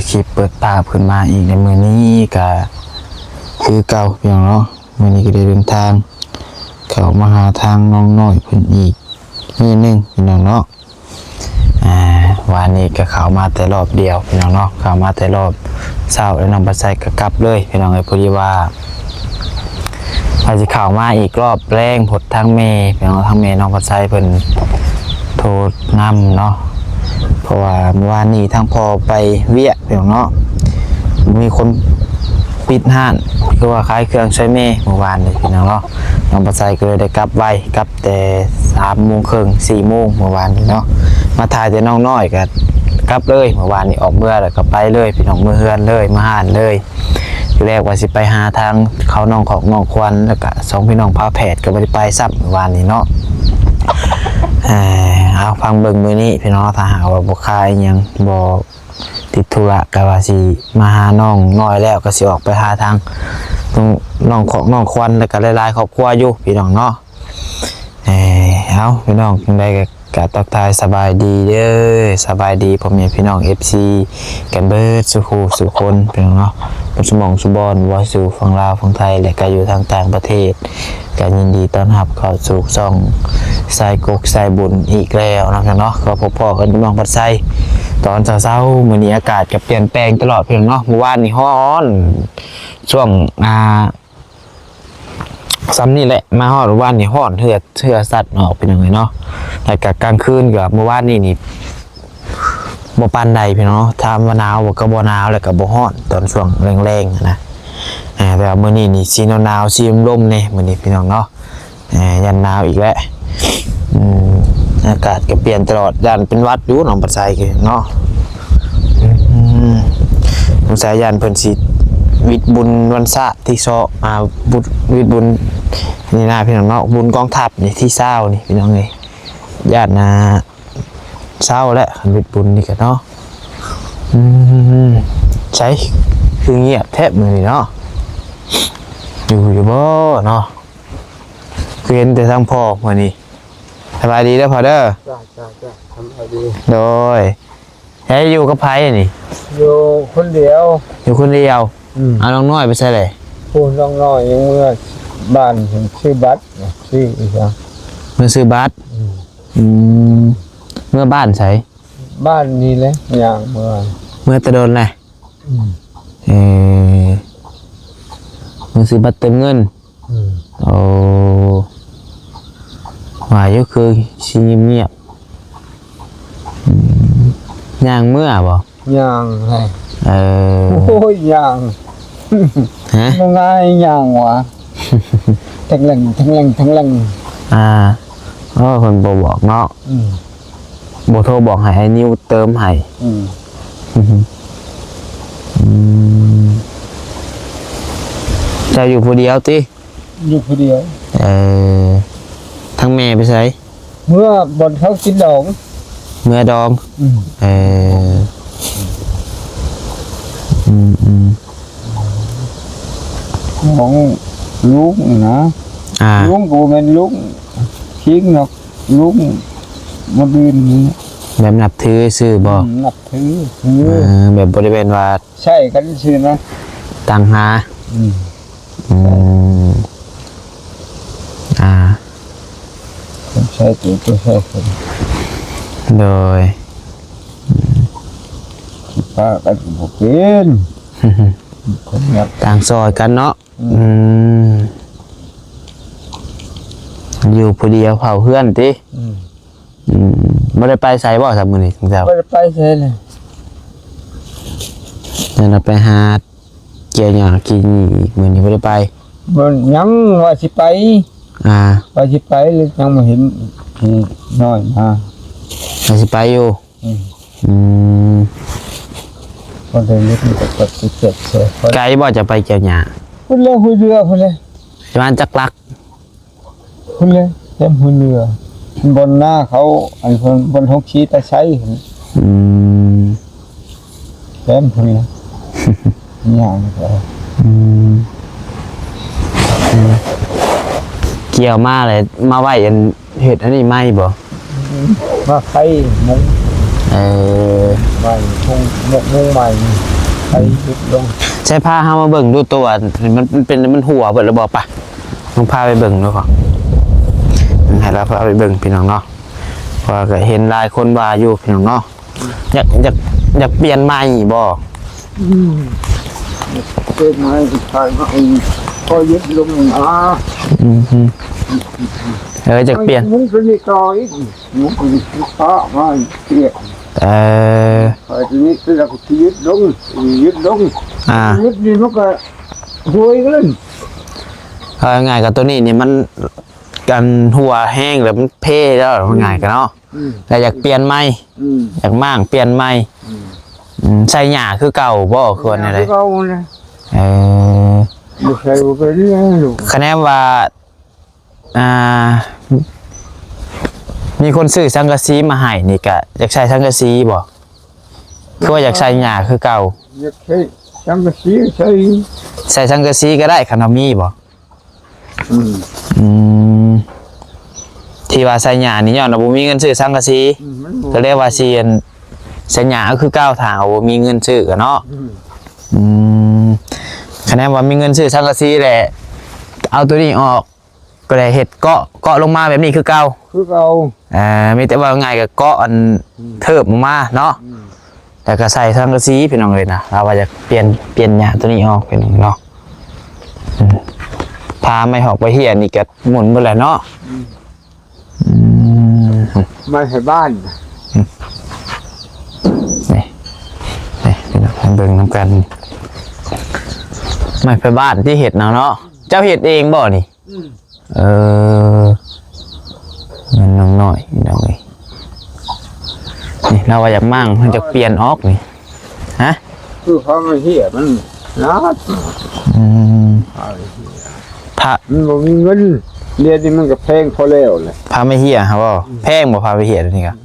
ຄລິບເປີດພາບຂຶ້ນມາອີກໃນມື້ນີ້ກະຄືເກົ່າພີ່ນ້ອງເນາະ. ມື້ນີ້ກໍໄດ້ເດີນທາງເຂົ້າມາຫາທາງນ້ອງນ້ອຍເພິ່ນອີກມື້ໜຶ່ງພີ່ນ້ອງເນາະ. ອ່າ ວານນີ້ກໍເຂົ້າມາແຕ່ລອບດຽວພີ່ນ້ອງເນາະ, ເຂົ້າມາແຕ່ລອບເຊົ້າ ແລ້ວນ້ອງປາໄຊກໍກັບເລີຍພີ່ນ້ອງເອີຍ. ພໍດີວ່າວ່າຊິເຂົ້າມາອີກລອບແລງ ໂພດທາງແມ່ພີ່ນ້ອງ, ທາງແມ່ນ້ອງປາໄຊເພິ່ນໂທນຳເນາະ, ເພາະວ່າມື້ວານນີ້ທາງພໍ່ໄປວຽກພີ່ນ້ອງເນາະ, ມີຄົນປິດຮ້ານ ຄືວ່າຂາຍເຄື່ອງຊ່ວຍແມ່ມື້ວານນີ້ພີ່ນ້ອງເນາະ. ນ້ອງປາໄຊກໍເລີຍໄດ້ກັບໄວ ກັບແຕ່ສາມໂມງເຄິ່ງ ສີ່ໂມງມື້ວານນີ້ເນາະ, ມາຖ່າຍແຕ່ນ້ອງນ້ອຍກໍກັບເລີຍ. ມື້ວານນີ້ອອກເມືອແລ້ວກໍໄປເລີຍພີ່ນ້ອງ, ເມືອເຮືອນເລີຍ ເມືອຮ້ານເລີຍ. ທີແລກວ່າຊິໄປຫາທາງເຂົາໜອງຂອກໜອງຂວັນ ແລ້ວກະສອງພີ່ນ້ອງຝາແຝດກໍບໍ່ໄດ້ໄປຊ້ຳມື້ວານນີ້ເນາະ. ເອີ ເອົາ ຟັງເບິ່ງມື້ນີ້ພີ່ນ້ອງ, ຖ້າຫາກວ່າບໍ່ຄາອີ່ຫຍັງ ບໍ່ຕິດທຸລະ ກໍວ່າຊິມາຫານ້ອງນ້ອຍແລ້ວ ກໍຊິອອກໄປຫາທາງນ້ອງຂອກນ້ອງຂວັນ ແລ້ວກໍຫຼາຍໆຄອບຄົວຢູ່ພີ່ນ້ອງເນາະ. ເອີ ເອົາ ພີ່ນ້ອງ ຈັ່ງໃດກໍ ກໍທັກທາຍສະບາຍດີເດີ, ສະບາຍດີພໍ່ແມ່ພີ່ນ້ອງເອັຟຊີກັນເບິດສູ່ຄູ່ສູ່ຄົນພີ່ນ້ອງເນາະ, ເບິດສູ່ໝ່ອງສູ່ບ່ອນ ບໍ່ວ່າຢູ່ຝັ່ງລາວ ຝັ່ງໄທ ແລະ ກໍຢູ່ທາງຕ່າງປະເທດ. ກໍຍິນດີຕ້ອນຮັບເຂົ້າສູ່ຊ່ອງສາຍກົກສາຍບຸນອີກແລ້ວເນາະພີ່ນ້ອງເນາະ. ກໍພົບພໍ້ກັບນ້ອງພັດໄຊຕອນເຊົ້າໆ, ມື້ນີ້ອາກາດກໍປ່ຽນແປງຕະຫຼອດພີ່ນ້ອງເນາະ. ມື້ວານນີ້ຮ້ອນ ຊ່ວງ ອ່າ ຊ່ຳນີ້ແຫຼະ, ມາຮອດມື້ວານນີ້ຮ້ອນ ເຫື່ອ ເຫື່ອສັດອອກພີ່ນ້ອງເອີຍເນາະ. ແລ້ວກໍກາງຄືນກໍ ມື້ວານນີ້ນີ້ບໍ່ປານໃດພີ່ນ້ອງເນາະ, ຖາມວ່າໜາວບໍ່ ກໍບໍ່ໜາວ ແລ້ວກໍບໍ່ຮ້ອນຕອນຊ່ວງແລງໆນະ. ອ່າ ແຕ່ວ່າມື້ນີ້ນີ້ສີໜາວໆ ສີລົມໆແດ່ມື້ນີ້ພີ່ນ້ອງເນາະ. ອ່າ ຢ້ານໜາວອີກແລ້ວ. ອືມ ອາກາດກໍປ່ຽນຕະຫຼອດ, ຢ້ານເປັນຫວັດຢູ່ນ້ອງບັດໄຊເນາະ. ອືມ ສົງໄສຢ້ານເພິ່ນຊິວິດບຸນວັນຊາດທີສອງ ອ່າ ບຸນ ວິດບຸນນີ້ນະພີ່ນ້ອງເນາະ, ບຸນກອງທັບນີ້ທີຊາວນີ້ພີ່ນ້ອງເອີຍ. ຢ້ານນະ ເຊົາແຫຼະ ຄັນເຮັດບຸນນີ້ກະເນາະ. ອືມ ໃສ ຄືງຽບແທ້ມື້ນີ້ເນາະ, ຢູ່ ຢູ່ບໍ່ເນາະ? ຄືເຫັນແຕ່ທາງພໍ່ມື້ນີ້. ສະບາຍດີເດີພໍ່ເດີ. ຈ້າ ຈ້າ ຈ້າ ສະບາຍດີ. ໂດຍ. ໃຜຢູ່ກັບໃຜນີ້? ຢູ່ຄົນດຽວ. ຢູ່ຄົນດຽວ. ອືມ ເອົານ້ອງນ້ອຍໄປໃສແຫຼະ? ຜູ້ນ້ອງນ້ອຍຍັງເມືອບ້ານ ຊື້ບັດ ຊື້ອີຫຍັງ ເມືອຊື້ບັດ. ອືມ ອືມ ເມືອບ້ານໃສ? ບ້ານນີ້ແຫຼະ ຍ່າງເມືອ. ເມືອແຕ່ດົນແຫຼະ? ອືມ ເອີ ເມືອຊື້ບັດເຕີມເງິນ. ອືມ ໂອ້ ວ່າຢູ່ຄືຊິງຽບໆ. ອືມ ຍ່າງເມືອບໍ່? ຍ່າງແຫຼະ. ເອີ ໂອ້ຍ ຍ່າງ. ຮະ? ບໍ່ງ່າຍຍ່າງຫວາ. ແທັງແລ້ງ ແທັງແລ້ງ ແທັງແລ້ງ. ອ່າ ໂອ້ ເພິ່ນບໍ່ບອກເນາະ. ອືມ ບໍ່ໂທບອກໃຫ້ອ້າຍນິວເຕີມໃຫ້. ອືມ ອືມ ເຈົ້າຢູ່ຜູ້ດຽວຕິ? ຢູ່ຜູ້ດຽວ. ເອີ ທາງແມ່ໄປໃສ? ເມືອບ່ອນເຂົາກິນດອງ. ເມືອດອງ. ອືມ ເອີ ອືມ ອືມ ຂອງລຸງນະ. ອ່າ ລຸງກໍບໍ່ແມ່ນລຸງຄິງດອກ, ລຸງມາດື່ມນີ້ ແບບນັບຖືຊື່ບໍ? ອືມ ນັບຖືຊື່. ເອີ ແບບບໍ່ໄດ້ແມ່ນວ່າ ໃຊ້ກັນຊື່ນະ ຕັ້ງຫາ. ອືມ ອືມ ອ່າ ໃຊ້ຕົວ ໃຊ້ຄົນ. ໂດຍ. ປາກັນກໍບໍ່ເປັນ ຄົນຫຍັບ ຕ່າງຊ່ອຍກັນເນາະ. ອືມ ອືມ ຢູ່ຜູ້ດຽວເຝົ້າເຮືອນຕິ? ອືມ ອືມ ບໍ່ໄດ້ໄປໃສບໍ່ຊະມື້ນີ້ ເຈົ້າ? ບໍ່ໄດ້ໄປໃສເລີຍ. ແລ້ວໄປຫາກ່ຽວຫຍ້າກ່ຽວຫຍ້າອີກ ມື້ນີ້ບໍ່ໄດ້ໄປ? ບໍ່ ຍັງວ່າຊິໄປ. ອ່າ ວ່າຊິໄປ ແລ້ວຍັງບໍ່ເຫັນພີ່ນ້ອຍມາ. ວ່າຊິໄປຢູ່. ອືມ ອືມ ບໍ່ໄດ້ເຮັດ ມັນກໍເຈັບແຊ. ໄກບໍ່ຈະໄປກ່ຽວຫຍ້າ? ພຸ້ນແຫຼະ ຫ້ວຍເດືອພຸ້ນແຫຼະ. ປະມານຈັກຫຼັກ? ພຸ້ນແຫຼະ ແຄມຫ້ວຍເດືອ ບ່ອນນາເຂົາ ອັນ ບ່ອນ ບ່ອນເຮົາຂີ່ຕາໄຊ. ອືມ ແຄມພຸ້ນແຫຼະ ຍ່າງໄປ. ອືມ ເອີ ກ່ຽວມາແລ້ວ ມາໄວ້ອັນ ເຮັດອັນນີ້ໃໝ່ບໍ່? ມາໄຂມຸງ. ເອີ ໄມ້ມຸງ ມຸງໃໝ່. ໄປເຮັດລົງ ໃຊ້ພາເຮົາມາເບິ່ງດູ ຕົວມັນ ມັນເປັນ ມັນຮົ່ວເບິດແລ້ວບໍ່? ປະ ລອງພາໄປເບິ່ງດູ ໃຫ້ລາວພາໄປເບິ່ງພີ່ນ້ອງເນາະ ເພາະວ່າກໍເຫັນຫຼາຍຄົນວ່າຢູ່ພີ່ນ້ອງເນາະ ຢາກ ຢາກ ຢາກປ່ຽນໃໝ່ບໍ່? ອືມ ເປັນໃໝ່ ຂາຍມາເອົາ ພໍເຮັດລົງອາ ອືມ ເອີ ຢາກປ່ຽນ ມັນກໍນີ້ຕໍ່ອີກ ມັນກໍນີ້ປະມານເກຍ ເອີ ຂ້ອຍນີ້ຄືວ່າຊິເຮັດລົງ ຊິເຮັດລົງ ອ່າ ເຮັດນີ້ມັນກໍຫ່ວຍກັນ ເອົາງ່າຍໆກໍຕົວນີ້ນີ້ມັນ ກັນຮົ່ວແຮງແລ້ວມັນເພແລ້ວ ເອົາງ່າຍໆກໍເນາະ ອືມ ແລ້ວຢາກປ່ຽນໃໝ່ ອືມ ຢາກມ້າງປ່ຽນໃໝ່ ອືມ ອືມ ໃສ່ຫຍ້າຄືເກົ່າບໍ່? ຄືວ່າແນວໃດ? ຄືເກົ່າແຫຼະ ເອີ ບໍ່ໃສ່ບໍ່ເປັນຫຍັງລູກ ຄະແນນວ່າ ອ່າ ມີຄົນຊື້ສັງກະສີມາໃຫ້ນີ້ກະຢາກໃສ່ສັງກະສີບໍ່? ຄືວ່າຢາກໃສ່ຫຍ້າຄືເກົ່າ? ຢາກໃສ່ສັງກະສີ ໃສ່ ໃສ່ສັງກະສີກໍໄດ້ ຄັນວ່າມີບໍ່? ອືມ ອືມ ທີ່ວ່າໃສ່ຫຍ້ານີ້ຍ້ອນວ່າບໍ່ມີເງິນຊື້ສັງກະສີ ອືມ ມັນບໍ່ ກໍເລີຍວ່າຊິ ອັນ ໃສ່ຫຍ້າຄືເກົ່າ ຖ້າວ່າບໍ່ມີເງິນຊື້ກໍເນາະ ອືມ ອືມ ຄະແນນວ່າມີເງິນຊື້ສັງກະສີແຫຼະ ເອົາຕົວນີ້ອອກ ກໍໄດ້ເຮັດເກາະ ເກາະລົງມາແບບນີ້ຄືເກົ່າ ຄືເກົ່າ ເອີ ມີແຕ່ວ່າງ່າຍກໍເກາະອັນ ອືມ ເທີບອອກມາເນາະ ອືມ ແລ້ວກໍໃສ່ສັງກະສີພີ່ນ້ອງເອີຍນະ ລາວວ່າຢາກປ່ຽນ ປ່ຽນຫຍ້າຕົວນີ້ອອກພີ່ນ້ອງເນາະ ອືມ ພາໄມ້ຫອກໄມ້ເຫ້ຍນີ້ກໍໝຸ່ນເບິດແລ້ວເນາະ ອືມ ອືມ ໄມ້ໄທບ້ານ ອືມ ນີ້ ນີ້ພີ່ນ້ອງ ໃຫ້ເບິ່ງນຳກັນ ໄມ້ໄທບ້ານທີ່ເຮັດເອົາເນາະ ເຈົ້າເຮັດເອງບໍ່ນີ້? ອືມ ເອີ ເງິນນ້ອງນ້ອຍພີ່ນ້ອງເອີຍ ນີ້ລາວວ່າຢາກມ້າງ ຢາກປ່ຽນອອກນີ້ ຮະ ຄືພາໄມ້ເຫ້ຍມັນໜາ ອືມ ພາໄມ້ເຫ້ຍ ພະ ມັນບໍ່ມີເງິນ ດຽວນີ້ມັນກໍແພງພໍແລ້ວແຫຼະ ພາໄມ້ເຫ້ຍຫາບໍ່? ອືມ ແພງບໍ່ພາໄມ້ເຫ້ຍດຽວນີ້ກະ? ອືມ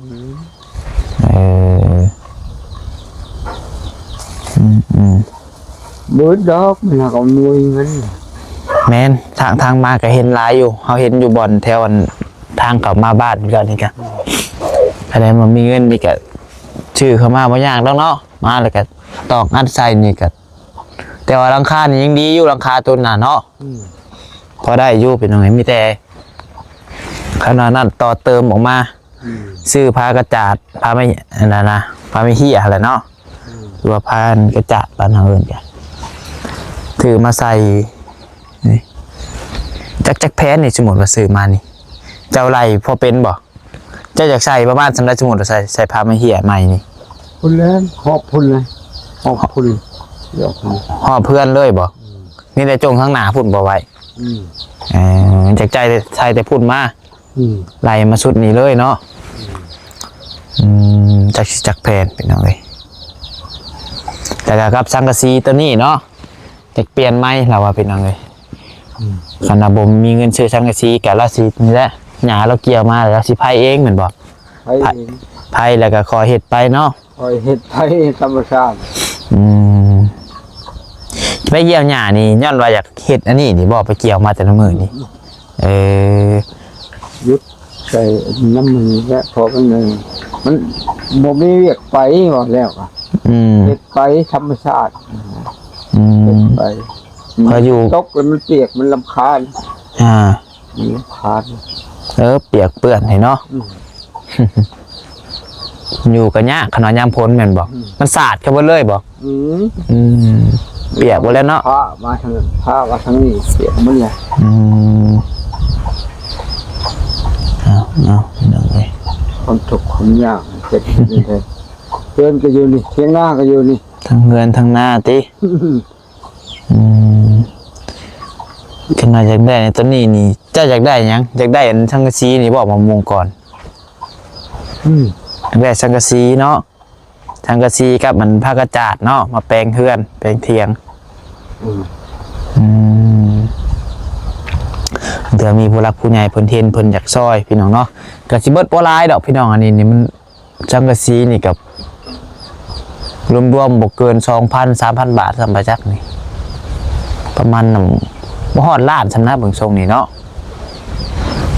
ເອີ ອືມໆ ບໍ່ເບິດດອກ ມັນຫາກໍມີເງິນ ແມ່ນ ທາງ ທາງມາກໍເຫັນຫຼາຍຢູ່ ເຮົາເຫັນຢູ່ບ່ອນແຖວອັນ ທາງເຂົ້າມາບ້ານຄືກັນນີ້ກະ ອືມ ຄະແນນວ່າມີເງິນນີ້ກະຊື້ເຂົ້າມາບໍ່ຍາກດອກເນາະ ມາແລ້ວກະຕອກອັດໃສ່ນີ້ກະ ແຕ່ວ່າຫຼັງຄານີ້ຍັງດີຢູ່ ຫຼັງຄາຕົວໜ້າເນາະ ອືມ ພໍໄດ້ຢູ່ພີ່ນ້ອງເອີຍ ມີແຕ່ ຂະໜາດນັ້ນຕໍ່ເຕີມອອກມາ ອືມ ຊື້ຜ້າກະຈາດ ຜ້າໄມ້ ອັນນັ້ນນະ ຜ້າໄມ້ເຫ້ຍຫັ້ນແຫຼະເນາະ ອືມ ຫຼືວ່າຜ້າກະຈາດບ້ານເຮົາເອີ້ນກະ ຖືມາໃສ່ ນີ້ ຈັກ ຈັກແຜ່ນນີ້ ສົມມຸດວ່າຊື້ມານີ້ ເຈົ້າໄລ່ພໍເປັນບໍ່? ເຈົ້າຢາກໃສ່ປະມານສ່ຳໃດ? ສົມມຸດວ່າໃສ່ ໃສ່ຜ້າໄມ້ເຫ້ຍໃໝ່ນີ້ ພຸ້ນແຫຼະ ຮອບພຸ້ນແຫຼະ ຮອບພຸ້ນ ຮອບເຮືອນເລີຍບໍ່? ອືມ ມີແຕ່ຈົ່ງທາງໜ້າພຸ້ນບໍ່ໄວ້? ອືມ ເອີ ຈັກໃສ່ ໃສ່ແຕ່ພຸ້ນມາ ອືມ ໄລ່ມາຊຸດນີ້ເລີຍເນາະ ອືມ ຈັກຊິຈັກແຜ່ນພີ່ນ້ອງເອີຍ ແລ້ວກໍກັບສັງກະສີຕົວນີ້ເນາະ ຢາກປ່ຽນໃໝ່ລາວວ່າພີ່ນ້ອງເອີຍ ອືມ ຄັນວ່າບໍ່ມີເງິນຊື້ສັງກະສີກໍລາວຊິນີ້ແຫຼະ ຫຍ້າລາວກ່ຽວມາແລ້ວລາວຊິໄພເອງແມ່ນບໍ່? ໄພເອງ ໄພ ໄພແລ້ວກໍຄ່ອຍເຮັດໄປເນາະ ຄ່ອຍເຮັດໄປຕາມທຳມະຊາດ ອືມ ໄປກ່ຽວຫຍ້ານີ້ຍ້ອນວ່າຢາກເຮັດອັນນີ້ນີ້ບໍ່? ໄປກ່ຽວມາແຕ່ລະມື້ນີ້ ອືມ ເອີ ຢຸດໃສ່ນ້ຳມັນນີ້ແຫຼະ ເພາະມັນ ມັນບໍ່ມີວຽກໄປ ເວົ້າແລ້ວກໍ ອືມ ເຮັດໄປທຳມະຊາດ ອືມ ເຮັດໄປ ເພາະຢູ່ ຕົກແລ້ວມັນປຽກ ມັນລຳຄານ ອ່າ ມັນລຳຄານ ເອີ ປຽກເປື້ອນໃຫ້ເນາະ ອືມ ຢູ່ກໍຍາກ ຄັນວ່າຍາມຝົນແມ່ນບໍ່? ອືມ ມັນສາດເຂົ້າເບິດເລີຍບໍ່? ອືມ ອືມ ປຽກເບິດແລ້ວເນາະ ພາມາທາງນັ້ນ ພາມາທາງນີ້ ປຽກໝົດແລ້ວ ອືມ ເອົາ ເອົາ ພີ່ນ້ອງເອີຍ ຄວາມທຸກຄວາມຍາກເປັນຈັ່ງໃດ ເຮືອນກໍຢູ່ນີ້ ຖຽງນາກໍຢູ່ນີ້ ທັງເຮືອນທັງນາຕິ ອືມ ອືມ ຄັນວ່າຢາກໄດ້ຕົວນີ້ນີ້ ເຈົ້າຢາກໄດ້ຫຍັງ? ຢາກໄດ້ອັນສັງກະສີນີ້ບໍ່? ມາມຸງກ່ອນ ອືມ ຢາກໄດ້ສັງກະສີເນາະ ສັງກະສີກັບອັນຜ້າກະຈາດເນາະ ມາແປງເຮືອນແປງຖຽງ ອືມ ອືມ ເທື່ອມີຜູ້ຫຼັກຜູ້ໃຫຍ່ເພິ່ນເຫັນ ເພິ່ນຢາກຊ່ອຍພີ່ນ້ອງເນາະ ກໍຊິເບິດບໍ່ຫຼາຍດອກພີ່ນ້ອງ ອັນນີ້ນີ້ມັນ ສັງກະສີນີ້ກໍລວມໆບໍ່ເກີນສອງພັນ ສາມພັນບາດຊ້ຳໄປຈັກນີ້ ປະມານນຳ ບໍ່ຮອດລ້ານຊ້ຳນະ ເບິ່ງຊົງນີ້ເນາະ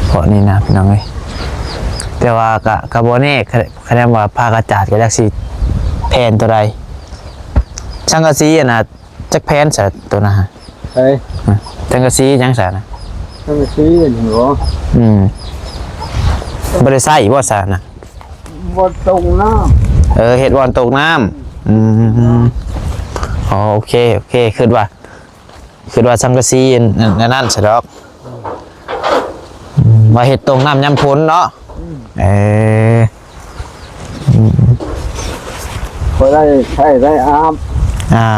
ເພາະນີ້ນະພີ່ນ້ອງເອີຍ ແຕ່ວ່າກະ ກະບໍ່ແນ່ ຄະ ຄະແນນວ່າຜ້າກະຈາດກໍຈັກຊິແຜ່ນເທົ່າໃດ ສັງກະສີອັນນ່ະ ຈັກແຜ່ນຊະໂຕນະ? ໄປ ສັງກະສີຫຍັງຊະນະ? ສັງກະສີອັນນີ້ບໍ? ອືມ ບໍ່ໄດ້ໃຊ້ບໍ່ຊະນະ? ບໍ່ຕົກນ້ຳ ເອີ ເຮັດບ່ອນຕົກນ້ຳ. ອືມ ອໍ ໂອເຄ ໂອເຄ ຄິດວ່າ ຄິດວ່າສັງກະສີອັນ ອັນ ອັນນັ້ນຊະດອກ ອືມ ວ່າເຮັດຕົກນ້ຳຍາມຝົນເນາະ. ອືມ ເອີ ອືມ ພໍໄດ້ໃຊ້ໄດ້ອາບ ອ່າ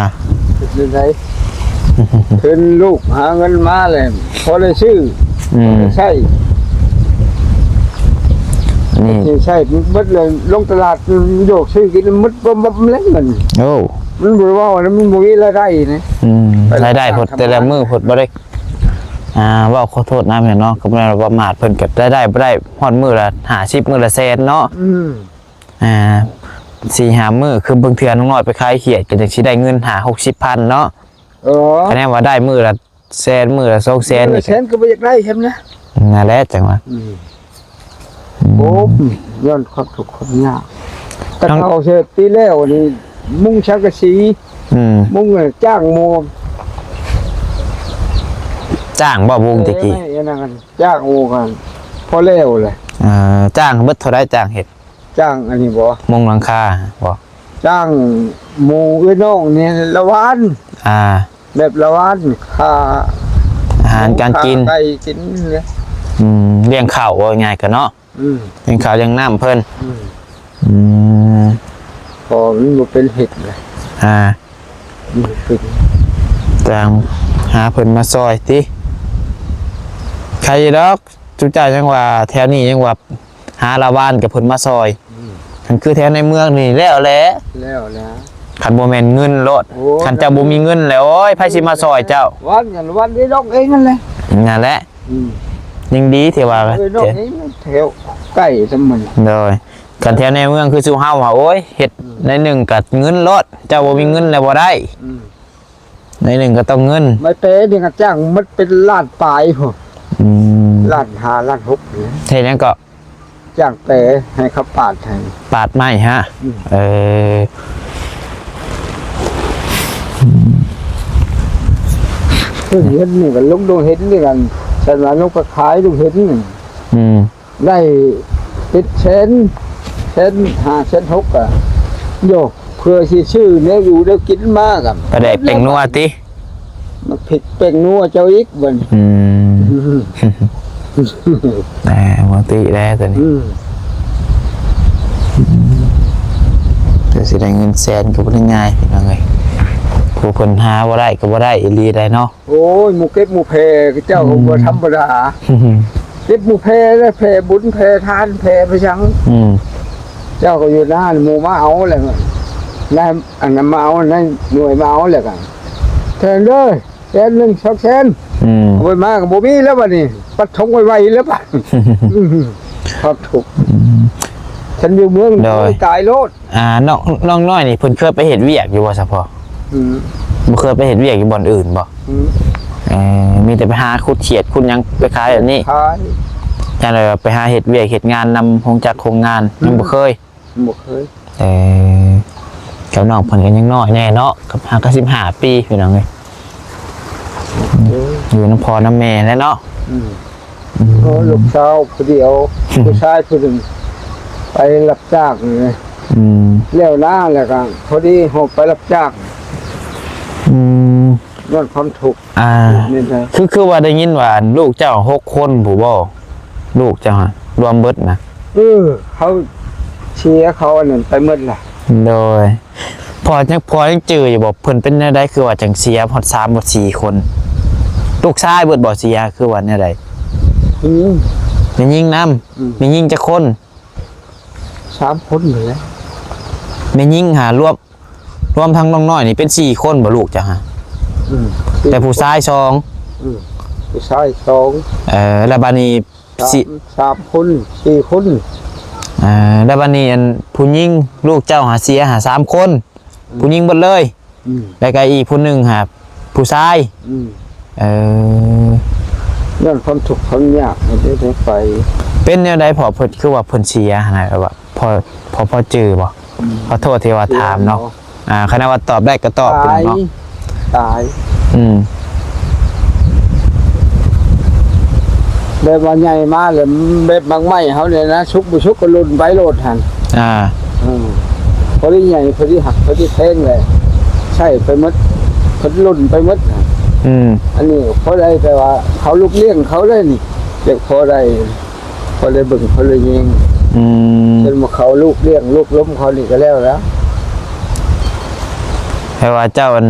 ເຮັດໄດ້ ເຫັນລູກຫາເງິນມາແລ້ວ ພໍໄດ້ຊື້ ອືມ ໃຊ້ ນີ້ ໃຊ້ໝົດເລີຍ ລົງຕະຫຼາດໂຍກຊື້ກິນໝົດ ບໍ່ ບໍ່ແລ້ວມັນ ໂອ້ ມັນບໍ່ເວົ້ານະ ມັນບໍ່ມີລາຍໄດ້ນະ. ອືມ ລາຍໄດ້ພົດແຕ່ລະມື້ພົດບໍ່ໄດ້ ອ່າ ເວົ້າຂໍໂທດນຳເນາະ ກໍບໍ່ໄດ້ປະໝາດເພິ່ນ ກໍລາຍໄດ້ບໍ່ໄດ້ຮອດມື້ລະຫ້າສິບ ມື້ລະແສນເນາະ. ອືມ ອ່າ ສີ່ຫ້າມື້ ຄືບາງເທື່ອນ້ອງນ້ອຍໄປຂາຍຂຽດ ກໍຈັ່ງຊິໄດ້ເງິນຫ້າຫົກສິບພັນເນາະ. ເອີ ຄະແນນວ່າໄດ້ມື້ລະແສນ ມື້ລະສອງແສນ ມື້ລະແສນກໍບໍ່ຢາກໄດ້ຊ້ຳນະ. ນັ້ນແຫຼະ ຈັ່ງວ່າ ອືມ ອືມ ໂອ້ ຍ້ອນຄວາມທຸກຄວາມຍາກ ແຕ່ເຮົາເຮັດປີແລ້ວນີ້ ມຸງສັງກະສີ ອືມ ມຸງຈ້າງໝູ່ ຈ້າງບໍ່ມຸງແຕ່ກີ້? ເອີ ອັນນັ້ນຈ້າງໝູ່ກັນ ພໍແລ້ວແຫຼະ. ເອີ ຈ້າງເບິດເທົ່າໃດ ຈ້າງເຮັດ? ຈ້າງອັນນີ້ບໍ? ມຸງຫຼັງຄາບໍ? ຈ້າງໝູ່ເອື້ອຍນ້ອງນີ້ລະຫວ່ານ ອ່າ ແບບລະຫວ່ານ ຄ່າອາຫານການກິນ ໄກ່ກິນເນາະ. ອືມ ລ້ຽງເຂົ້າ ເວົ້າງ່າຍໆ ກໍເນາະ. ອືມ ລ້ຽງເຂົ້າລ້ຽງນ້ຳເພິ່ນ. ອືມ ອືມ ພໍມັນບໍ່ເປັນເຮັດລະ ອ່າ ມັນບໍ່ເປັນ ຕາມຫາເພິ່ນມາຊ່ອຍຕິ ໃຄດອກ. ຈຸເຈົ້າຍັງວ່າແຖວນີ້ຍັງວ່າຫາລາວບ້ານກັບເພິ່ນມາຊ່ອຍ. ອືມ ຄັນຄືແຖວໃນເມືອງນີ້ແລ້ວແຫຼະ ແລ້ວແຫຼະ ຄັນບໍ່ແມ່ນເງິນໂລດ. ໂອ້ຍ ຄັນເຈົ້າບໍ່ມີເງິນແລ້ວ ໂອ້ຍ ໃຜຊິມາຊ່ອຍເຈົ້າ? ວັນນັ້ນວັນນີ້ດອກເອງນັ້ນແຫຼະ ນັ້ນແຫຼະ. ອືມ ຍັງດີທີ່ວ່າ ເອີ ດອກເອງແຖວໃກ້ຊຳມັນ. ໂດຍ ຄັນແຖວໃນເມືອງຄືສູ່ເຮົາວ່າ ໂອ້ຍ ເຮັດ ອືມ ໜ້ອຍໜຶ່ງກໍເງິນໂລດ ເຈົ້າບໍ່ມີເງິນແລ້ວບໍ່ໄດ້. ອືມ ໜ້ອຍໜຶ່ງກໍຕ້ອງເງິນ. ໄມ້ແປນີ້ກໍຈ້າງໝົດເປັນລ້ານປາຍພຸ້ນ. ອືມ ລ້ານຫ້າ ລ້ານຫົກນີ້. ເຮັດຫຍັງເກາະ? ຈ້າງແປໃຫ້ເຂົາປາດໃຫ້. ປາດໄມ້ຫະ? ອືມ ເອີ ເພິ່ນເຫັນນີ້ກໍລົງ ລົງເຫັນນີ້ກັນ ສັນວ່າລົງໄປຂາຍ ລົງເຫັນນີ້. ອືມ ໄດ້ເຈັດແສນ ແສນຫ້າ ແສນຫົກ ກະໂຍ ເພື່ອຊິຊື້ແນວຢູ່ແນວກິນມາກັນ ປາແດກແປ້ງນົວຕິ ມາຜິດແປ້ງນົວເຈົ້າອີກບັດນີ້. ອືມ ແຕ່ບໍ່ຕິແລ້ວຕົວນີ້. ອືມ ແຕ່ຊິໄດ້ເງິນແສນກໍບໍ່ໄດ້ງ່າຍ ພີ່ນ້ອງເອີຍ ຜູ້ເພິ່ນຫາບໍ່ໄດ້ກໍບໍ່ໄດ້ອີ່ຫຼີໄດ໋ເນາະ. ໂອ້ຍ ໝູ່ເກັບໝູ່ແຜ່ເຈົ້າກໍບໍ່ທຳມະດາ. ອືມ ເກັບໝູ່ແຜ່ແລ້ວ ແຜ່ບຸນແຜ່ທານແຜ່ໄປຫຍັງ. ອືມ ເຈົ້າກໍຢູ່ນານ ໝູ່ມາເອົາແລ້ວ ນາຍອັນນັ້ນມາເອົາ ນາຍໜ່ວຍມາເອົາແລ້ວກໍ ແສນເດີ ແສນໜຶ່ງ ສອງແສນ. ອືມ ເອົາໄປມາກໍບໍ່ມີແລ້ວບັດນີ້ ປັດຖົງໄວໆແລ້ວບັດ. ຄວາມທຸກ ອືມ ຄັນຢູ່ເມືອງ ໂດຍ ຕາຍໂລດ. ອ່າ ນ້ອງ ນ້ອງນ້ອຍນີ້ເພິ່ນເຄີຍໄປເຮັດວຽກຢູ່ບໍ່ສະພໍ່? ອືມ ບໍ່ເຄີຍໄປເຮັດວຽກຢູ່ບ່ອນອື່ນບໍ່? ອືມ ເອີ ມີແຕ່ໄປຫາຂຸດຂຽດຂຸດຫຍັງໄປຂາຍແບບນີ້ ຂາຍ ຈັ່ງໃດວ່າໄປຫາເຮັດວຽກເຮັດງານນຳໂຮງຈັກໂຮງງານ ອືມ ຍັງບໍ່ເຄີຍ? ບໍ່ເຄີຍ. ເອີ ກັບນ້ອງເພິ່ນກໍຍັງນ້ອຍແດ່ເນາະ ກັບ ຫາກໍສິບຫ້າປີ ພີ່ນ້ອງເອີຍ. ເອີ ຢູ່ນຳພໍ່ນຳແມ່ແຫຼະເນາະ. ອືມ ອືມ ໂອ້ ລູກສາວຜູ້ດຽວ ຜູ້ຊາຍຜູ້ໜຶ່ງໄປຮັບຈ້າງນີ້. ອືມ ແລ້ວນາແລ້ວກໍພໍດີເຮົາໄປຮັບຈ້າງ. ອືມ ຍ້ອນຄວາມທຸກ. ອ່າ ນີ້ນະ ຄື ຄືວ່າໄດ້ຍິນວ່າ ອັນ ລູກເຈົ້າຫົກຄົນພຸ້ນບໍ່? ລູກເຈົ້າຫະ ລວມເບິດນະ. ເອີ ເຂົາເສຍ ເຂົາອັນນັ້ນໄປໝົດລະ. ໂດຍ ພໍ່ຍັງ ພໍ່ຍັງຈື່ຢູ່ບໍ່ ເພິ່ນເປັນແນວໃດ ຄືວ່າຈັ່ງເສຍຮອດສາມ ຮອດສີ່ຄົນ? ລູກຊາຍເບິດບໍ່ເສຍ ຄືວ່າແນວໃດ? ຜູ້ຍິງ ແມ່ຍິງນຳ. ອືມ ແມ່ຍິງຈັກຄົນ? ສາມຄົນຫັ້ນແຫຼະ. ແມ່ຍິງຫາລວມ ລວມທັງນ້ອງນ້ອຍນີ້ເປັນສີ່ຄົນບໍ່ ລູກເຈົ້າຫະ? ອືມ ແຕ່ຜູ້ຊາຍສອງ. ອືມ ຜູ້ຊາຍສອງ. ເອີ ແລ້ວບາດນີ້ ສາມ ສີ່ ສາມຄົນ ສີ່ຄົນ. ເອີ ແລ້ວບາດນີ້ ອັນ ຜູ້ຍິງ ລູກເຈົ້າຫາເສຍຫາສາມຄົນ. ອືມ ຜູ້ຍິງເບິດເລີຍ. ອືມ ແລ້ວກໍອີກຜູ້ໜຶ່ງຫາຜູ້ຊາຍ. ອືມ ເອີ ຍ້ອນຄວາມທຸກຄວາມຍາກ ເຮັດໃຫ້ໄປ. ເປັນແນວໃດພໍ່ ເພິ່ນ ຄືວ່າເພິ່ນເສຍຫັ້ນນະ ແບບວ່າ ພໍ່ ພໍ່ ພໍ່ຈື່ບໍ່? ອືມ ຂໍໂທດທີ່ວ່າຖາມເນາະ. ອ່າ ຄັນວ່າຕອບໄດ້ກໍຕອບ ຕາຍ ເນາະ ຕາຍ ອືມ ແບບວ່າໃຫຍ່ມາແລ້ວ ແບບໝາກໄມ້ເຮົານີ້ນະ ສຸກບໍ່ສຸກກໍຫຼົ່ນໄປໂລດຫັ້ນ ອ່າ ອືມ ພໍດີໃຫຍ່ ພໍດີຮັກ ພໍດີແພງແຫຼະ ໃຊ້ໄປໝົດ ເພິ່ນຫຼົ່ນໄປໝົດ ອືມ ອັນນີ້ພໍໄດ້ ແຕ່ວ່າເຂົາລູກລ້ຽງເຂົາໄດ້ນີ້ ຢາກພໍໄດ້ ພໍໄດ້ເບິ່ງ ພໍໄດ້ແຍງ ອືມ ເຊັ່ນວ່າເຂົາລູກລ້ຽງ ລູກລົມເຂົານີ້ກໍແລ້ວແລ້ວ ແຕ່ວ່າເຈົ້າ ອັນ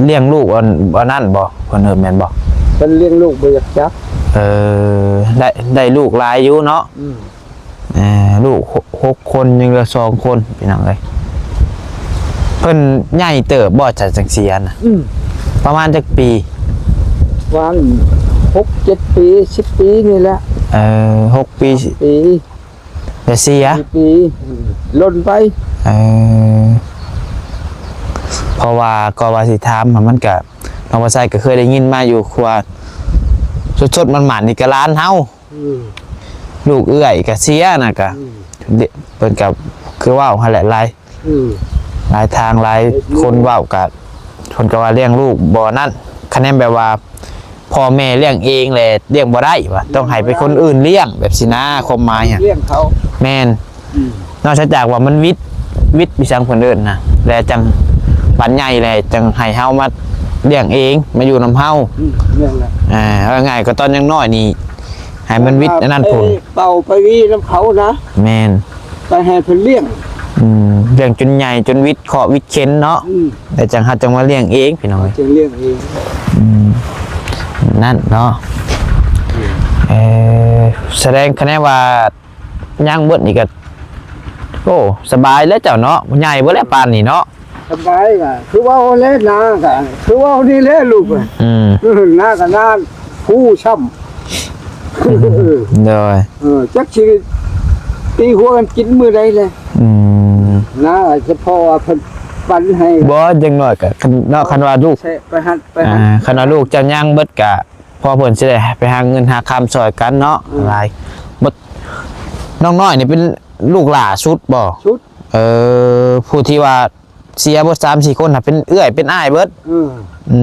ລ້ຽງລູກ ອັນ ອັນນັ້ນບໍ່ ເພິ່ນເອີ້ນແມ່ນບໍ່? ເພິ່ນລ້ຽງລູກບໍ່ຢາກຈັບ ເອີ ໄດ້ ໄດ້ລູກຫຼາຍຢູ່ເນາະ ອືມ ເອີ ລູກຫົກຄົນ ຍັງເຫຼືອສອງຄົນ ພີ່ນ້ອງເອີຍ ເພິ່ນໃຫຍ່ເຕີບບໍ່ ຈະ ຈັ່ງຊີ້ນະ ອືມ ປະມານຈັກປີ? ປະມານຫົກເຈັດປີ ສິບປີນີ້ແຫຼະ ເອີ ຫົກປີ ປີ ແຕ່ເສຍ ປີ ອືມ ຫຼົ່ນໄປ ເອີ ເພາະວ່າກໍວ່າຊິຖາມ ມັນກະ ນ້ອງປາໄຊກໍເຄີຍໄດ້ຍິນມາຢູ່ ຄືວ່າສົດໆ ໝັ້ນໆ ນີ້ກະຫຼານເຮົາ ອືມ ລູກເອື້ອຍກະເສຍນະ ກະ ອືມ ເພິ່ນກະຄືເວົ້າຫັ້ນແຫຼະ ຫຼາຍ ອືມ ຫຼາຍທາງຫຼາຍຄົນເວົ້າກະ ເພິ່ນກໍວ່າລ້ຽງລູກບໍ່ນັ້ນ ຄະແນນແບບວ່າ ພໍ່ແມ່ລ້ຽງເອງແຫຼະລ້ຽງບໍ່ໄດ້ວ່າ ຕ້ອງໃຫ້ເປັນຄົນອື່ນລ້ຽງແບບຊີ້ນະ ຄວາມໝາຍຫັ້ນ ລ້ຽງເຂົາ ແມ່ນ ອືມ ນອກຈາກວ່າມັນວິດ ວິດອີຫຍັງເພິ່ນເອີ້ນນະ ແລ້ວຈັ່ງບາດໃຫຍ່ແລ້ວຈັ່ງໃຫ້ເຮົາມາລ້ຽງເອງ ມາຢູ່ນຳເຮົາ ອືມ ແມ່ນແຫຼະ ອ່າ ເອົາງ່າຍໆ ກໍຕອນຍັງນ້ອຍນີ້ ໃຫ້ມັນວິດອັນນັ້ນພຸ້ນ ເປົ່າໄປວິນຳເຂົານະ ແມ່ນ ໄປໃຫ້ເພິ່ນລ້ຽງ ອືມ ລ້ຽງຈົນໃຫຍ່ ຈົນວິດເຄາະວິດເຂັນເນາະ ອືມ ແລ້ວຈັ່ງເຮົາຈັ່ງມາລ້ຽງເອງ ພີ່ນ້ອງເອີຍ ຈຶ່ງລ້ຽງເອງ ອືມ ນັ້ນເນາະ ອືມ ເອີ ສະແດງຄະແນນວ່າຍັງເບິດນີ້ກໍ ໂອ້ ສະບາຍແລ້ວເຈົ້າເນາະ ໃຫຍ່ເບິດແລ້ວປານນີ້ເນາະ ສະບາຍກໍຄືເວົ້າແຫຼະ ນາກໍຄືເວົ້ານີ້ແຫຼະລູກ ອືມ ເອີ ນາກໍນາ ຜູ້ຊ້ຳ ໂດຍ ເອີ ຈັກຊິຕີຫົວກັນກິນມື້ໃດແຫຼະ ອືມ ນາ ສະເພາະວ່າເພິ່ນປັນໃຫ້ ບໍ່ ຢ່າງໜ້ອຍກໍ ຄັນເນາະ ຄັນວ່າລູກ ແຊະໄປຫັ້ນໄປຫັ້ນ ອ່າ ຄັນວ່າລູກເຈົ້າຍ່າງເບິດກໍ ພໍເພິ່ນຊິໄດ້ໄປຫາເງິນຫາຄຳຊ່ອຍກັນເນາະ ອືມ ຫຼາຍ ບໍ່ ນ້ອງນ້ອຍນີ້ເປັນລູກຫຼ້າສຸດບໍ່? ສຸດ ເອີ ຜູ້ທີ່ວ່າ ເສຍເບິດສາມສີ່ຄົນ ເປັນເອື້ອຍເປັນອ້າຍເບິດ ອືມ ອື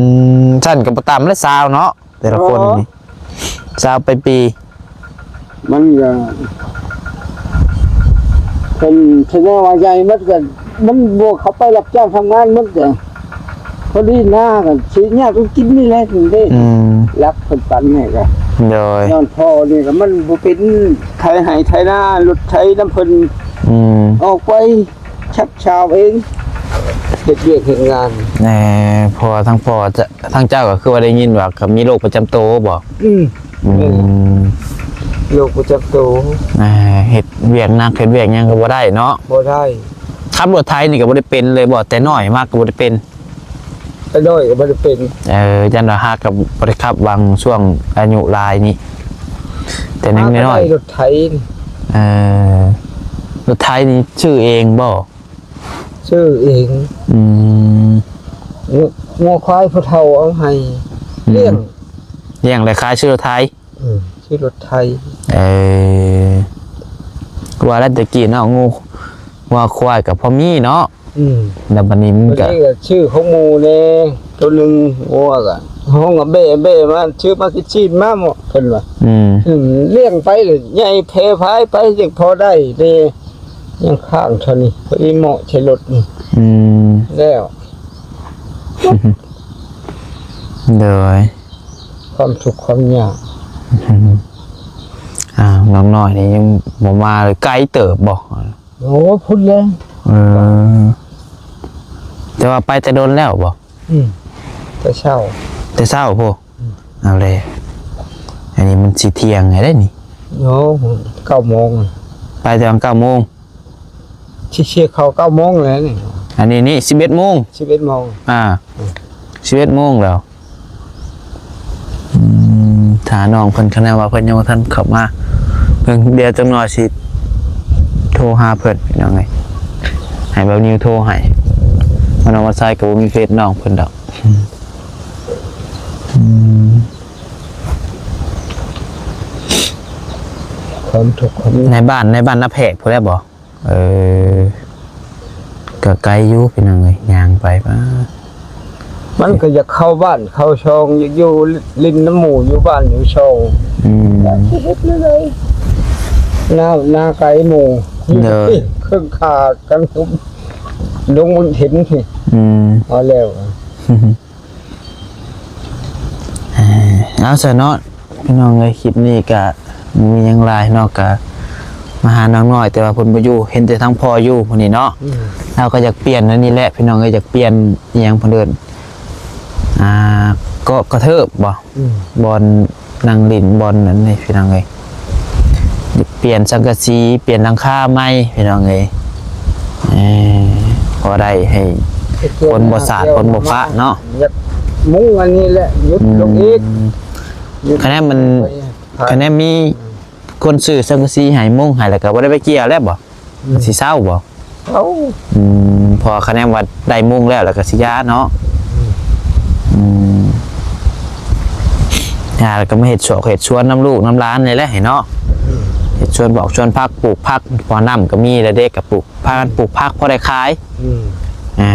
ມ ຊັ້ນກໍບໍ່ຕ່ຳແລ້ວຊາວເນາະ ແຕ່ລະຄົນນີ້ ຊາວປາຍປີ ມັນກໍ ເພິ່ນ ເພິ່ນວ່າໃຫຍ່ໝົດກໍ ມັນບໍ່ເຂົ້າໄປຮັບຈ້າງທຳງານໝົດກໍ ພໍດີນາກໍຊິຍາກກິນນີ້ແຫຼະເດ້ ອືມ ຫຼັກເພິ່ນປັນໃຫ້ກໍ ໂດຍ ຍ້ອນພໍ່ນີ້ກໍມັນບໍ່ເປັນ ໄຖໄຮ່ໄຖນາ ລົດໄຖນຳເພິ່ນ ອືມ ອອກໄປ ຊັບຊາວເອງ ເຮັດວຽກເຮັດງານ ແນ່ ເພາະວ່າທັງພໍ່ ທ- ທາງເຈົ້າກໍຄືວ່າໄດ້ຍິນວ່າກໍມີໂລກປະຈຳໂຕບໍ່? ອືມ ອືມ ໂລກປະຈຳໂຕ ອ່າ ເຮັດວຽກໜັກ ເຮັດວຽກຫຍັງກໍບໍ່ໄດ້ເນາະ ບໍ່ໄດ້ ຂັບລົດໄຖນີ້ກໍບໍ່ໄດ້ເປັນເລີຍບໍ່? ແຕ່ນ້ອຍມາກໍບໍ່ໄດ້ເປັນ ແຕ່ນ້ອຍກໍບໍ່ໄດ້ເປັນ ເອີ ຢ້ານວ່າຫາກໍບໍ່ໄດ້ຂັບຫວ່າງຊ່ວງອາຍຸຫຼາຍນີ້ ແຕ່ຍັງນ້ອຍໆ ລົດໄຖ ເອີ ລົດໄຖນີ້ຊື້ເອງບໍ່? ຊື້ເອງ ອືມ ງົວ ງົວຄວາຍຜູ້ເຖົ້າເອົາໃຫ້ ອືມ ລ້ຽງ ລ້ຽງແລ້ວຂາຍຊື້ລົດໄຖ ອືມ ຊື້ລົດໄຖ ເອີ ວ່າແລ້ວແຕ່ກີ້ເນາະ ງົວ ງົວຄວາຍກໍພໍມີເນາະ ອືມ ແລ້ວບັດນີ້ມັນກໍ ບັດນີ້ກໍຊື້ຂອງໝູ່ແດ່ ໂຕໜຶ່ງ ງົວກໍ ຫ້ອງແບ້ ແບ້ມາ ຊື້ມາກິນຊີ້ນມາເໝາະ ເພິ່ນວ່າ ອືມ ອືມ ລ້ຽງໄປແລ້ວໃຫຍ່ແຜ່ພາຍໄປ ຈັ່ງພໍໄດ້ແດ່ ຍັງຄ້າງເທົ່ານີ້ ພໍດີເໝາະໃສ່ລົດນີ້ ອືມ ແລ້ວ ໂດຍ ຄວາມທຸກຄວາມຍາກ ອ້າວ ນ້ອງນ້ອຍນີ້ຍັງບໍ່ມາເລີຍ ໄກເຕີບບໍ່? ໂອ້ ພຸ້ນແຫຼະ ເອີ ແຕ່ວ່າໄປແຕ່ດົນແລ້ວບໍ່? ອືມ ແຕ່ເຊົ້າ ແຕ່ເຊົ້າພຸ້ນ ອືມ ເອົາແຫຼະ ອັນນີ້ມັນຊິທ່ຽງແລ້ວເດ້ນີ້ ໂອ້ ເກົ້າໂມງ ໄປແຕ່ເກົ້າໂມງ ຊິ ຊິເຂົ້າເກົ້າໂມງແລ້ວນີ້ ອັນນີ້ນີ້ສິບເອັດໂມງ ສິບເອັດໂມງ ອ່າ ອືມ ສິບເອັດໂມງແລ້ວ ອືມ ຖ້ານ້ອງເພິ່ນ ຄະແນນວ່າເພິ່ນຍັງບໍ່ທັນເຂົ້າມາ ເບິ່ງ ດຽວຈັກໜ້ອຍຊິໂທຫາເພິ່ນ ພີ່ນ້ອງເອີຍ ໃຫ້ບ່າວນິວໂທໃຫ້ ເພາະນ້ອງວ່າຊາຍກໍບໍ່ມີເຟສນ້ອງເພິ່ນດອກ ອືມ ຄວາມທຸກຄວາມ ໃນບ້ານ ໃນບ້ານນາແພກພຸ້ນແຫຼະບໍ່? ເອີ ກໍໄກຢູ່ພີ່ນ້ອງເອີຍ ຍ່າງໄປ ປາດ ມັນກໍຢາກເຂົ້າບ້ານເຂົ້າຊ່ອງ ຢາກຢູ່ຫຼິ້ນນຳໝູ່ຢູ່ບ້ານຢູ່ຊ່ອງ ອືມ ຈັກຊິເຮັດແນວໃດ ໜ້າ ໜ້າໄກໝູ່ ຢູ່ ເດີ ເຄິ່ງຂ້າກັນ ລົງເບິ່ງເຫັນ ອືມ ເອົາແລ້ວ. ເອີ ເອົາຊະເນາະພີ່ນ້ອງເອີຍ ຄລິບນີ້ກະບໍ່ມີຫຍັງຫຼາຍເນາະ ກະມາຫານ້ອງນ້ອຍ ແຕ່ວ່າເພິ່ນບໍ່ຢູ່ ເຫັນແຕ່ທາງພໍ່ຢູ່ມື້ນີ້ເນາະ ອືມ ລາວກໍຢາກປ່ຽນອັນນີ້ແຫຼະພີ່ນ້ອງເອີຍ ຢາກປ່ຽນອີ່ຫຍັງເພິ່ນເອີ້ນ ອ່າ ເກາະກະເທີບບໍ່ ອືມ ບ່ອນນັ່ງຫຼິ້ນ ບ່ອນນັ້ນນີ້ພີ່ນ້ອງເອີຍ ປ່ຽນສັງກະສີ ປ່ຽນຫຼັງຄາໃໝ່ພີ່ນ້ອງເອີຍ ເອີ ພໍໄດ້ໃຫ້ຄົນບໍ່ສາດຄົນບໍ່ພະເນາະ ຢາກມຸງອັນນີ້ແຫຼະ ຢຸດລົງອີກ ອືມ ຄະແນນມັນ ຄະແນນມີຄົນຊື້ສັງກະສີໃຫ້ມຸງໃຫ້ ແລ້ວກໍບໍ່ໄດ້ໄປກ່ຽວແລ້ວບໍ່ ອືມ ຊິເຊົາບໍ່ ເຊົາ ອືມ ເພາະຄະແນນວ່າໄດ້ມຸງແລ້ວ ແລ້ວກໍຊິຢ່າເນາະ ອືມ ອືມ ຢ່າແລ້ວກໍມາເຮັດສວກເຮັດສວນນຳລູກນຳຫຼານນີ້ແຫຼະເນາະ ອືມ ເຮັດສວນບອກສວນຜັກ ປູກຜັກ ເພາະນ້ຳກໍມີແລ້ວເດ້ ກໍປູກ ພາກັນປູກຜັກພໍໄດ້ຂາຍ ອືມ ອ່າ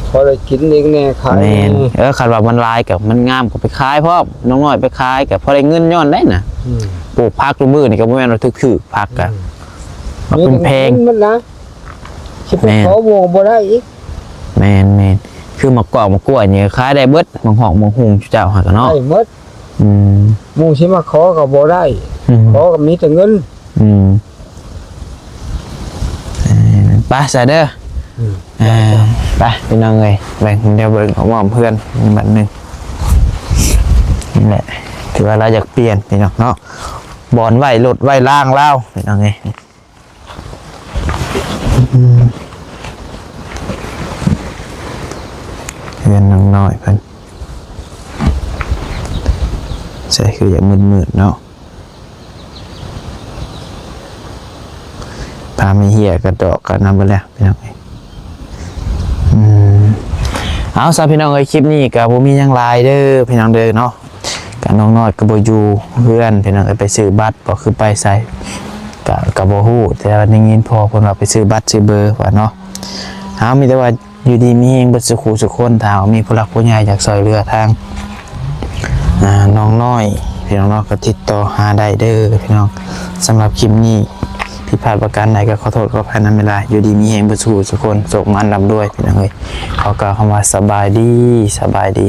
ພໍໄດ້ກິນເອງແດ່ຂາຍ ແມ່ນ ເອີ ຄັນວ່າມັນຫຼາຍກໍມັນງາມກໍໄປຂາຍພ້ອມ ນ້ອງນ້ອຍໄປຂາຍກໍພໍໄດ້ເງິນຍ້ອນໄດ້ນະ ອືມ ປູກຜັກທຸກມື້ນີ້ກໍບໍ່ແມ່ນວ່າຖືກໆ ຜັກກໍ ອືມ ມັນແພງ ມີແຕ່ເງິນມັນນະ ຊິໄປ ແມ່ນ ຂໍໝູ່ກໍບໍ່ໄດ້ອີກ ແມ່ນໆ ຄືໝາກກອກໝາກກ້ວຍນີ້ຂາຍໄດ້ເບິດ ໝາກຫອກໝາກຫຸ່ງເຈົ້າຫັ້ນກໍເນາະ ໄດ້ໝົດ ອືມ ໝູ່ຊິມາຂໍກໍບໍ່ໄດ້ ອືມ ຂໍກໍມີແຕ່ເງິນ ອືມ ເອີ ໄປຊະເດີ ອືມ ເອີ ໄປພີ່ນ້ອງເອີຍ ໄປ ດຽວເບິ່ງອ້ອມເຮືອນບັດໜຶ່ງ ນີ້ແຫຼະ ຖືວ່າລາວຢາກປ່ຽນພີ່ນ້ອງເນາະ ບ່ອນໄວ້ລົດໄວ້ລາງລາວພີ່ນ້ອງເອີຍ ອືມ ເຮືອນນ້ອງນ້ອຍເພິ່ນ ໃສ່ຄືຢາກມືດໆເນາະ ຜ້າມີເຫື່ອກະດອກກະນຳເບິດແລ້ວພີ່ນ້ອງເອີຍ ອືມ ເອົາຊະພີ່ນ້ອງເອີຍ ຄລິບນີ້ກະບໍ່ມີຫຍັງຫຼາຍເດີພີ່ນ້ອງເດີເນາະ ກະນ້ອງນ້ອຍກໍບໍ່ຢູ່ເຮືອນພີ່ນ້ອງເອີຍ ໄປຊື້ບັດບໍ່ ຄືໄປໃສ ກະ ກະບໍ່ຮູ້ ແຕ່ວ່າໄດ້ຍິນພໍ່ເພິ່ນວ່າໄປຊື້ບັດຊື້ເບີວ່າເນາະ ເຮົາມີແຕ່ວ່າ ຢູ່ດີມີແຮງເບິດສູ່ຄູ່ສູ່ຄົນ ຖ້າວ່າມີຜູ້ຫຼັກຜູ້ໃຫຍ່ຢາກຊ່ວຍເຫຼືອທາງ ອ່າ ນ້ອງນ້ອຍ ພີ່ນ້ອງເນາະ ກໍຕິດຕໍ່ຫາໄດ້ເດີພີ່ນ້ອງ ສຳລັບຄລິບນີ້ຜິດພາດປະການໃດກໍຂໍໂທດຂໍອະໄພນຳເວລາ ຢູ່ດີມີແຮງເບິດສູ່ຄູ່ສູ່ຄົນ ໂຊກໝານລ່ຳລວຍພີ່ນ້ອງເອີຍ ຂໍກ່າວຄຳວ່າສະບາຍດີ ສະບາຍດີ.